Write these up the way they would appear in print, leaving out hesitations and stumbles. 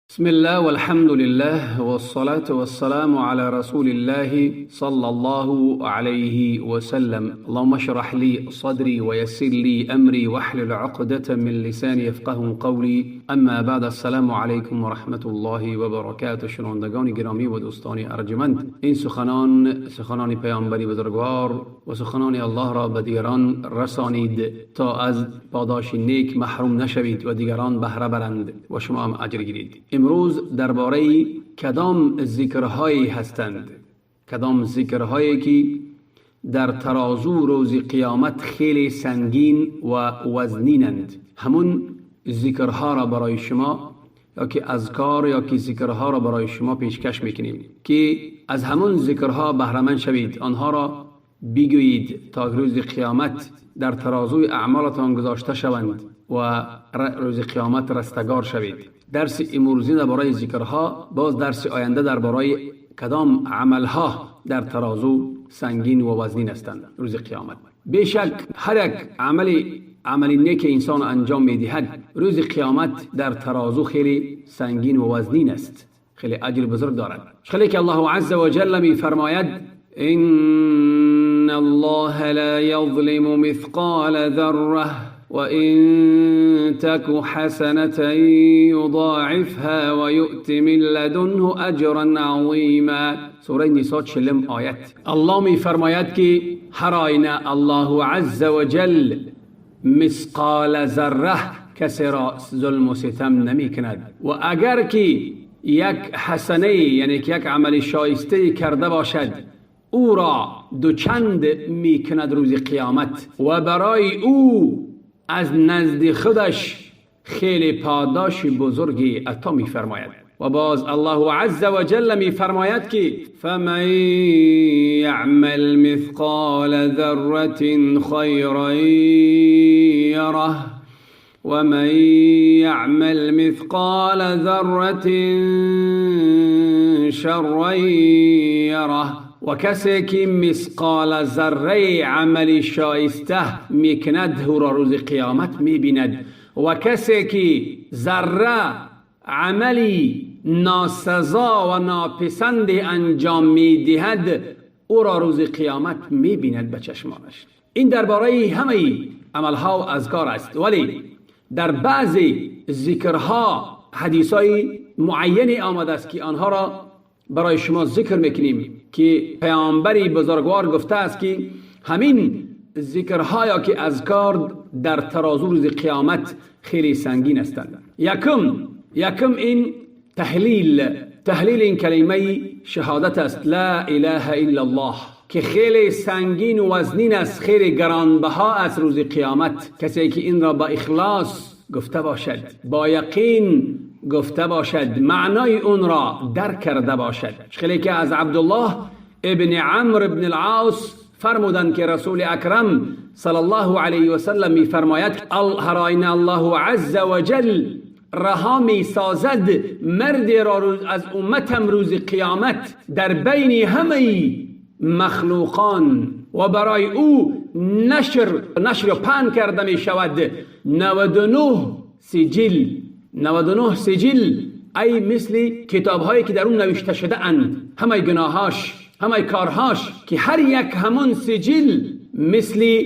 بسم الله والحمد لله والصلاة والسلام على رسول الله صلى الله عليه وسلم. اللهم اشرح لي صدري ويسر لي أمري واحلل عقدة من لساني يفقه قولي. اما بعد، السلام علیکم و رحمت الله و برکاته. شنوندگان گرامی و دوستان ارجمند، این سخنان سخنان پیامبری بزرگوار و سخنان الله را به دیگران رسانید تا از پاداش نیک محروم نشوید و دیگران بهره برند و شما هم اجر گیرید. امروز درباره کدام ذکرهایی هستند، کدام ذکرهایی که در ترازو روز قیامت خیلی سنگین و وزنینند، همون ذکرها را برای شما یا که اذکار یا که ذکرها را برای شما پیشکش میکنیم که از همون ذکرها بهره شوید، آنها را بگویید تا روز قیامت در ترازوی اعمالتان گذاشته شوند و روز قیامت رستگار شوید. درس امروزی درباره ذکرها، باز درس آینده درباره کدام عملها در ترازو سنگین و وزنین هستند روز قیامت. بیشک هر یک عمل نیک انسان انجام میدهد روز قیامت در ترازو خیلی سنگین و وزنین است، خیلی اجر بزرگ دارد. خیلی که الله عز و جل می فرماید: ان الله لا یظلم مثقال ذره وإن تك حسنة يضاعفها ويؤت من لدنه أجرا عظیما. سوره نساء 40 آیت. الله می فرماید که هر آینه الله عز وجل مثقال ذره کسی را ظلم و ستم نمی کند و اگر که یک حسنه، یعنی یک عمل شایسته کرده باشد، او را دوچند می کند روز قیامت و برای او از نزد خودش خیلی پاداش بزرگی عطا می فرماید. و باز الله عز و جل می فرماید که فمن یعمل مثقال ذره خیرا یره و من یعمل مثقال ذره شرا یره. و کسی که مثقال ذره عمل شایسته میکند او را روز قیامت میبیند و کسی که ذره عملی ناسزا و ناپسند انجام میدهد او را روز قیامت میبیند به چشمانش. این درباره همه عملها و اذکار است، ولی در بعضی ذکرها حدیثای معینی آمده است که آنها را برای شما ذکر میکنیم که پیامبری بزرگوار گفته است که همین ذکرها یا که اذکار در ترازو روز قیامت خیلی سنگین هستند. یکم این تحلیل، تحلیل این کلمه شهادت است، لا اله الا الله، که خیلی سنگین و وزنین است، خیلی گرانبها است روز قیامت. کسی که این را با اخلاص گفته باشد، با یقین گفته باشد، معنای اون را درک کرده باشد. خیلی که از عبدالله ابن عمرو ابن العاص فرمودند که رسول اکرم صلی الله علیه و سلم می فرماید: هر آینه الله عز و جل رها می سازد مرد را از امتم روز قیامت در بین همه مخلوقان و برای او نشر پهن کرده می شود 99 سجل، 99 سجل، ای مثل کتاب هایی که در اون نوشته شده اند، همه گناهاش، همه کارهاش، که هر یک همون سجل مثل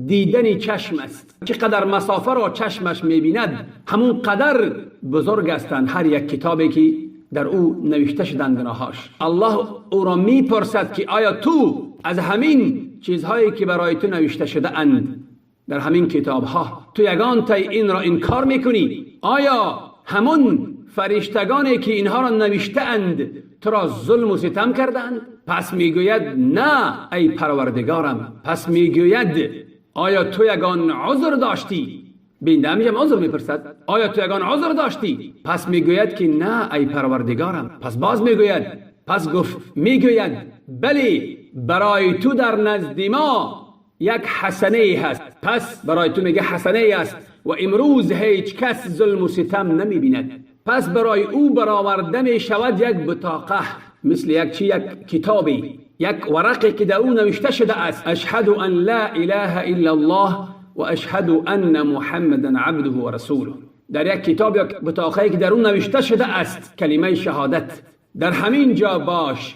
دیدن چشم است. چقدر مسافه را چشمش میبیند همون قدر بزرگ هستند هر یک کتابی که در او نوشته شدند گناهاش. الله او را میپرسد که آیا تو از همین چیزهایی که برای تو نوشته شده اند در همین کتاب ها تو یگان تای این را انکار میکنی؟ آیا همون فرشتگانی که اینها را نوشته اند تو را ظلم و ستم کردند؟ پس میگوید نه ای پروردگارم. پس میگوید آیا تو یگان عذر داشتی؟ بینده همیشه عذر میپرسد. آیا تو یگان عذر داشتی؟ پس میگوید که نه ای پروردگارم. پس باز میگوید، پس گفت میگوید بلی، برای تو در نزد ما یک حسنه هست. پس برای تو میگه حسنه است و امروز هیچ کس ظلم و ستم نمیبیند. پس برای او برآورده می شود یک بطاقه، مثل یک چی، یک کتابی، یک ورقی که در او نوشته شده است: اشهد ان لا اله الا الله و اشهد ان محمدا عبده و رسوله. در یک کتاب یا بطاقه‌ای که در اون نوشته شده است کلمه شهادت، در همین جا باش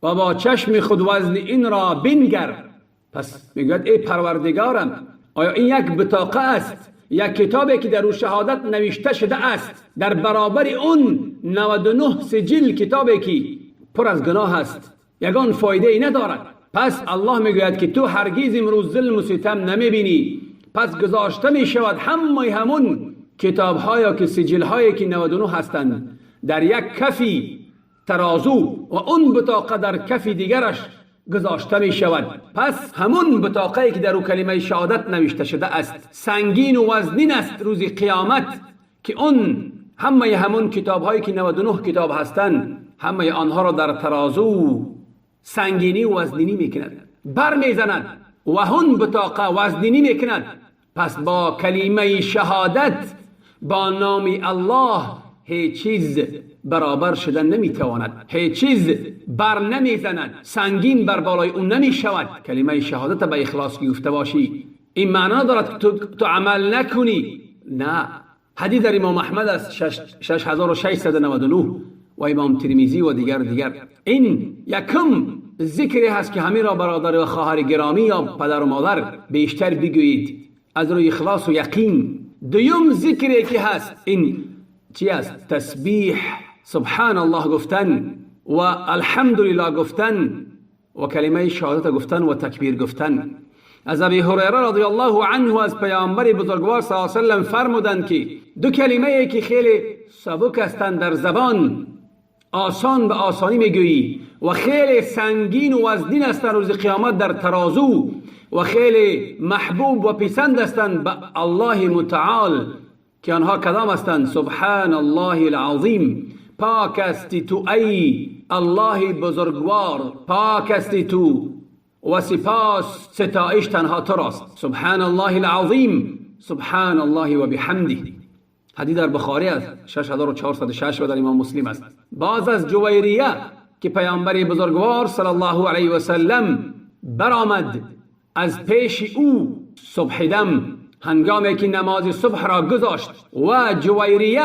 و با چشم خود وزن این را بنگر. پس میگوید ای پروردگارم، آیا این یک بطاقه است، یک کتابی که در او شهادت نوشته شده است، در برابر اون 99 سجل کتابی که پر از گناه است یگان فایده ای ندارد. پس الله میگوید که تو هرگز امروز ظلم و ستم نمیبینی. پس گذاشته میشود همه همون کتاب های که سجل هایی که 99 هستند در یک کفی ترازو و اون بطاقه در کفی دیگرش گذاشته می شود. پس همون بطاقه که در او کلمه شهادت نوشته شده است سنگین و وزنین است روز قیامت، که اون همه همون کتاب هایی که 99 کتاب هستند همه آنها را در ترازو سنگینی و وزنینی میکند، بر میزند و هون بطاقه وزنینی میکند. پس با کلمه شهادت، با نام الله، هیچ چیز برابر شدن نمیتواند، هیچ چیز بر نمیزند، سنگین بر بالای اون نمیشود. کلمه شهادت به اخلاص گفته باشی این معنا دارد که تو عمل نکنی، نه. حدیث در امام احمد است 6699 و امام ترمذی و دیگر. این یکم ذکری هست که همین را برادر و خواهر گرامی یا پدر و مادر بیشتر بگویید از روی اخلاص و یقین. دوم ذکری که هست این چی است؟ تسبیح، سبحان الله گفتن و الحمدلله گفتن و کلمه شهادت گفتن و تکبیر گفتن. از ابی هریره رضی الله عنه از پیامبر بزرگوار صلی الله علیه و سلم فرمودند که دو کلمه که خیلی سبک هستند در زبان، آسان به آسانی میگویی و خیلی سنگین و وزنین هستند روز قیامت در ترازو و خیلی محبوب و پسند هستند به الله متعال، که آنها کدام هستند؟ سبحان الله العظیم، پاک هستی تو ای الله بزرگوار، پاک هستی تو و سپاس ستایش تنها تو راست. سبحان الله العظیم، سبحان الله و بحمده. حدیث در بخاری است 6406 و در امام مسلم است. باز از جویریه که پیامبر بزرگوار صلی الله علیه و سلم برآمد از پیش او صبح دم، هنگامی که نماز صبح را گذاشت و جویریه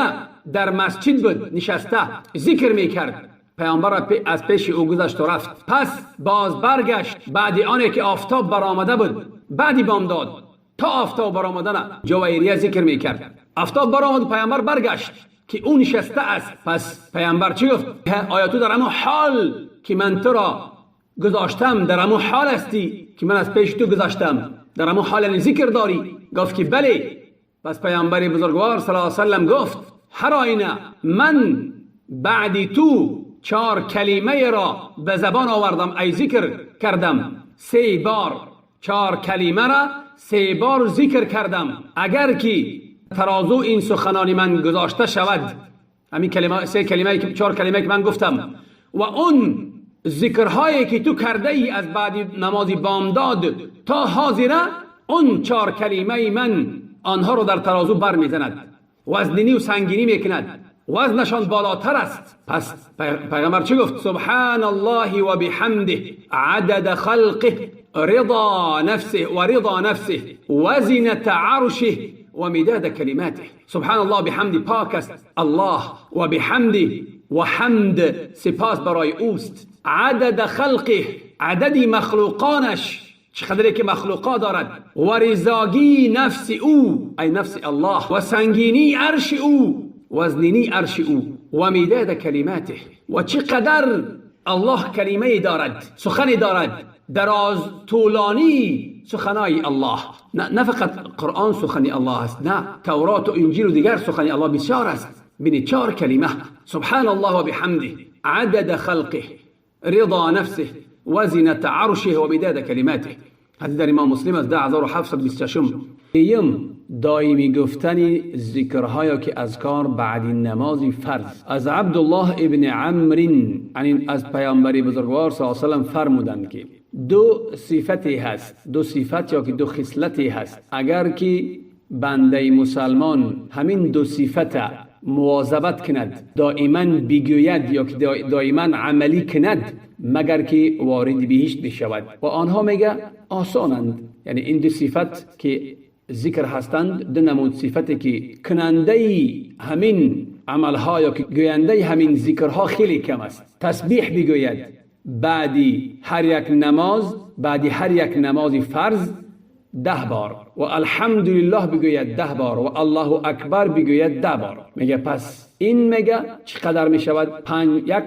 در مسجد بود نشسته ذکر میکرد، پیامبر از پیش او گذشت و رفت. پس باز برگشت بعد آنی که آفتاب برآمده بود، بعدی بامداد تا آفتاب برآمدن جویریه ذکر میکرد. آفتاب برآمد، پیامبر برگشت که او نشسته است. پس پیامبر چی گفت؟ آیا تو در همون حال که من تو را گذاشتم در همون حال هستی که من از پیش تو گذاشتم، در همون حال ذکر داری؟ گفت که بله. پس پیامبر بزرگوار صلی الله علیه و سلم گفت هر آینه من بعد تو 4 کلمه را به زبان آوردم، ای ذکر کردم 3 بار، 4 کلمه را 3 بار ذکر کردم، اگر که ترازو این سخنان من گذاشته شود، همین کلمه 3 کلمه که 4 کلمه که من گفتم و اون ذکرهایی که تو کرده ای از بعد نماز بامداد تا حاضره، اون 4 کلمه من آنها رو در ترازو بر میزند، وزنینی و سنگینی میکند، وزنشان بالاتر است. پس پیغمبر چی گفت؟ سبحان الله و بحمده عدد خلقه رضا نفسه و رضا نفسه وزنة عرشه و مداد کلماته. سبحان الله بحمد، پاک است الله، و بحمده و حمد سپاس برای اوست، عدد خلقه عدد مخلوقانش، چقدری که مخلوقات دارد، و رضاگی نفس او ای نفس الله، و سنگینی عرش او وزنینی عرش او، و مداد کلماته، و چقدر الله کلمه دارد، سخنی دارد دراز طولانی سخنای الله. نه فقط قرآن سخنی الله است، نه، تورات و انجیل و دیگر سخنی الله بسیار است. بین 4 کلمه سبحان الله و بحمده عدد خلقه رضا نفسه وزنة عرشه و مداد کلماته. حدیث در امام مسلم از 10726. یم دائمی گفتن ذکرهای که اذکار بعد نماز فرض. از عبدالله ابن عمرو یعنی از پیامبر بزرگوار صلی الله علیه و سلم فرمودند که 2 صفتی هست، 2 صفت یا که 2 خصلتی هست، اگر که بنده مسلمان همین 2 صفت مواظبت کند، دائما بگوید یا که دائما عملی کند، مگر که وارد بهشت بشود. و آنها میگه آسانند، یعنی این 2 صفت که ذکر هستند، دو نمود صفتی که کننده همین عملها یا که گوینده همین ذکرها خیلی کم است. تسبیح بگوید بعدی هر یک نماز، بعدی هر یک نماز فرض 10 بار، و الحمدلله بگوید 10 بار، و الله اکبر بگوید 10 بار. میگه پس این میگه چقدر میشود؟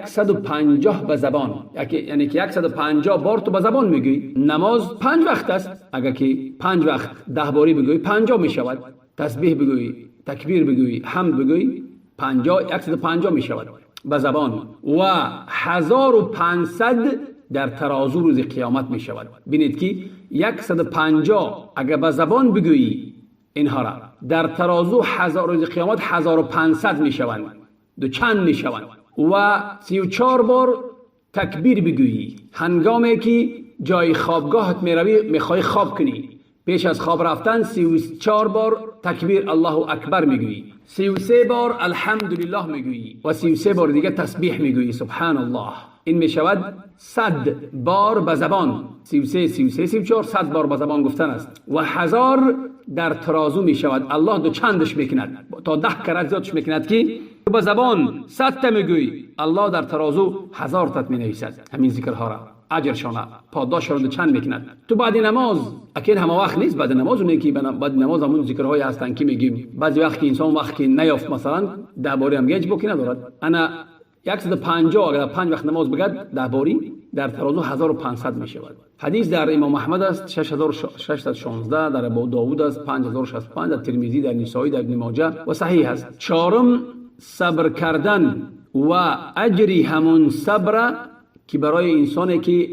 150 به زبان، یعنی که 150 بار تو به زبان میگویی. نماز 5 وقت است، اگر که 5 وقت 10 باری بگویی 50 میشود. تسبیح بگویی، تکبیر بگویی، حمد بگویی، 150 میشود به زبان، و 1500 در ترازو روز قیامت می شود. بینید که 150 اگر به زبان بگویی اینها را در ترازو 1000 روز قیامت 1500 می شوند، دو چند می شوند. و 34 بار تکبیر بگویی هنگامی که جای خوابگاهت می روی، می خواهی خواب کنی، پیش از خواب رفتن 34 بار تکبیر الله اکبر میگویی، 33 بار الحمدلله میگویی، و 33 بار دیگه تسبیح میگویی سبحان الله. این میشود 100 بار به زبان، 33 33 34 100 بار به زبان گفتن است، و 1000 در ترازو میشود. الله دو چندش میکند، تا 10 کرت زیادش میکند که به زبان 100 تا میگویی، الله در ترازو 1000 تا مینویسد. همین ذکرها را اجرشان پاداش را دو چند میکند. تو بعد نماز اکین همه وقت نیست، بعد نماز اونه که بعد نماز همون ذکرهای هستن که میگیم. بعضی وقت که انسان وقت که نیافت مثلا 10 باری هم گیج بکی ندارد. انا 150 اگر 5 وقت نماز بگد 10 باری در ترازو 1500 می شود. حدیث در امام احمد است 6616، در ابو داود است 5065، در ترمذی، در نسائی، در ابن ماجه و صحیح است. چهارم، صبر کردن و اجری همون صبر که برای انسانی که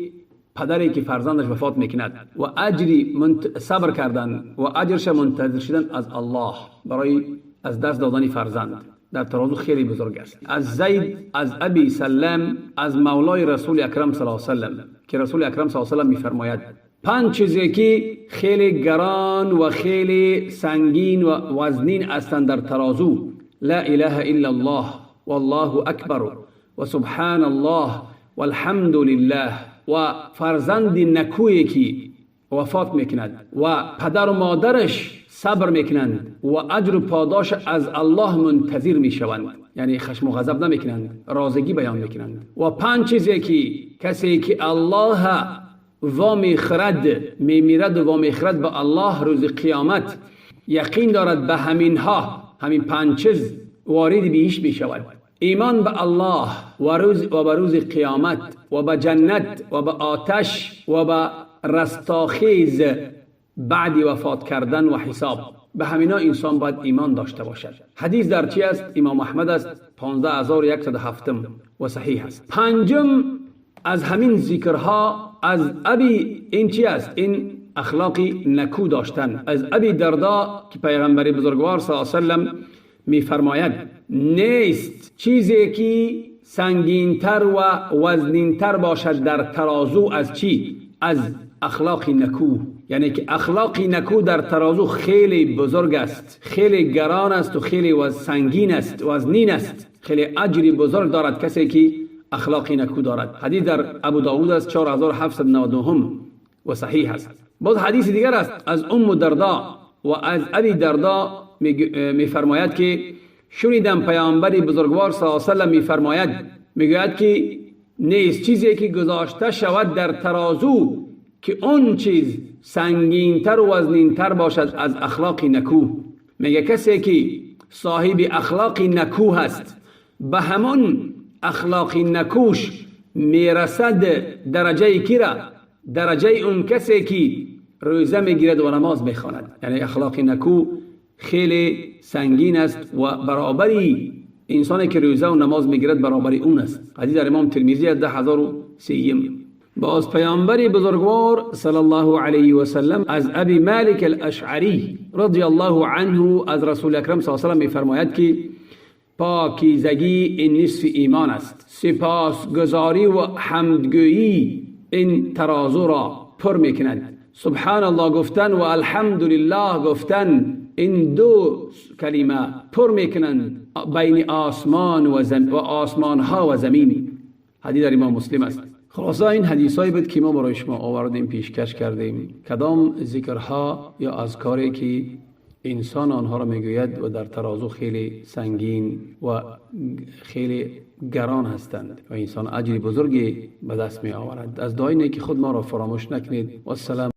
پدری که فرزندش وفات میکند، و اجری صبر کردن و اجرش منتظر شدن از الله برای از دست دادن فرزند در ترازو خیلی بزرگ است. از زید، از ابی سلم، از مولای رسول اکرم صلی الله علیه و سلم که رسول اکرم صلی الله علیه و سلم میفرماید 5 چیزی که خیلی گران و خیلی سنگین و وزنین هستند در ترازو: لا اله الا الله والله اکبر و سبحان الله والحمد لله، و فرزند نکویی که وفات میکند و پدر و مادرش صبر میکنند و اجر و پاداش از الله منتظر میشوند، یعنی خشم و غضب نمیکنند، رازگی بیان میکنند. و 5 چیزی که کسی که الله وا میخرد، میمیرد و وا میخرد به الله روز قیامت، یقین دارد به همینها، همین 5 چیز وارد بهش میشود: ایمان به الله و روز و به روز قیامت و به جنت و به آتش و به رستاخیز بعد وفات کردن و حساب. به همینا انسان باید ایمان داشته باشد. حدیث در چی است؟ امام احمد است 15107 و صحیح است. پنجم از همین ذکرها از ابی، این چی است؟ این اخلاقی نکو داشتن. از ابی دردا که پیغمبر بزرگوار صلی الله علیه و سلم میفرماید نیست چیزی که سنگینتر و وزنینتر باشد در ترازو از چی؟ از اخلاق نکو. یعنی که اخلاق نکو در ترازو خیلی بزرگ است، خیلی گران است و خیلی سنگین است، وزنین است، خیلی اجری بزرگ دارد کسی که اخلاق نکو دارد. حدیث در ابو داود است 4799 و صحیح است. باز حدیث دیگر است از ام دردا و از ابی دردا میفرماید که شنیدم پیامبر بزرگوار صلی الله علیه و سلم میفرماید، میگوید که نیست چیزی که گذاشته شود در ترازو که اون چیز سنگینتر و وزنینتر باشد از اخلاق نکو. میگه کسی که صاحب اخلاق نکو هست به همون اخلاق نکوش میرسد درجه کی را؟ درجه اون کسی که روزه میگیرد و نماز میخواند. یعنی اخلاق نکو خیلی سنگین است و برابری انسانی که روزه و نماز میگیرد برابری اون است. حدیث در امام ترمذی 10003. باز پیامبر بزرگوار صلی الله علیه و سلم از ابی مالک الاشعری رضی الله عنه از رسول اکرم صلی الله علیه و سلم میفرماید که پاکیزگی این نصف ایمان است، سپاسگزاری و حمدگویی این ترازو را پر میکند. سبحان الله گفتن و الحمدلله گفتن این دو کلمه پر میکنند بین آسمان و آسمان ها و زمین. حدیث در امام مسلم است. خلاصه این حدیثایی بود که ما برای شما آوردیم، پیشکش کردیم. کدام ذکرها یا اذکاری که انسان آنها را میگوید و در ترازو خیلی سنگین و خیلی گران هستند و انسان اجر بزرگی به دست می آورد. از دعای نیک خود ما را فراموش نکنید. و السلام.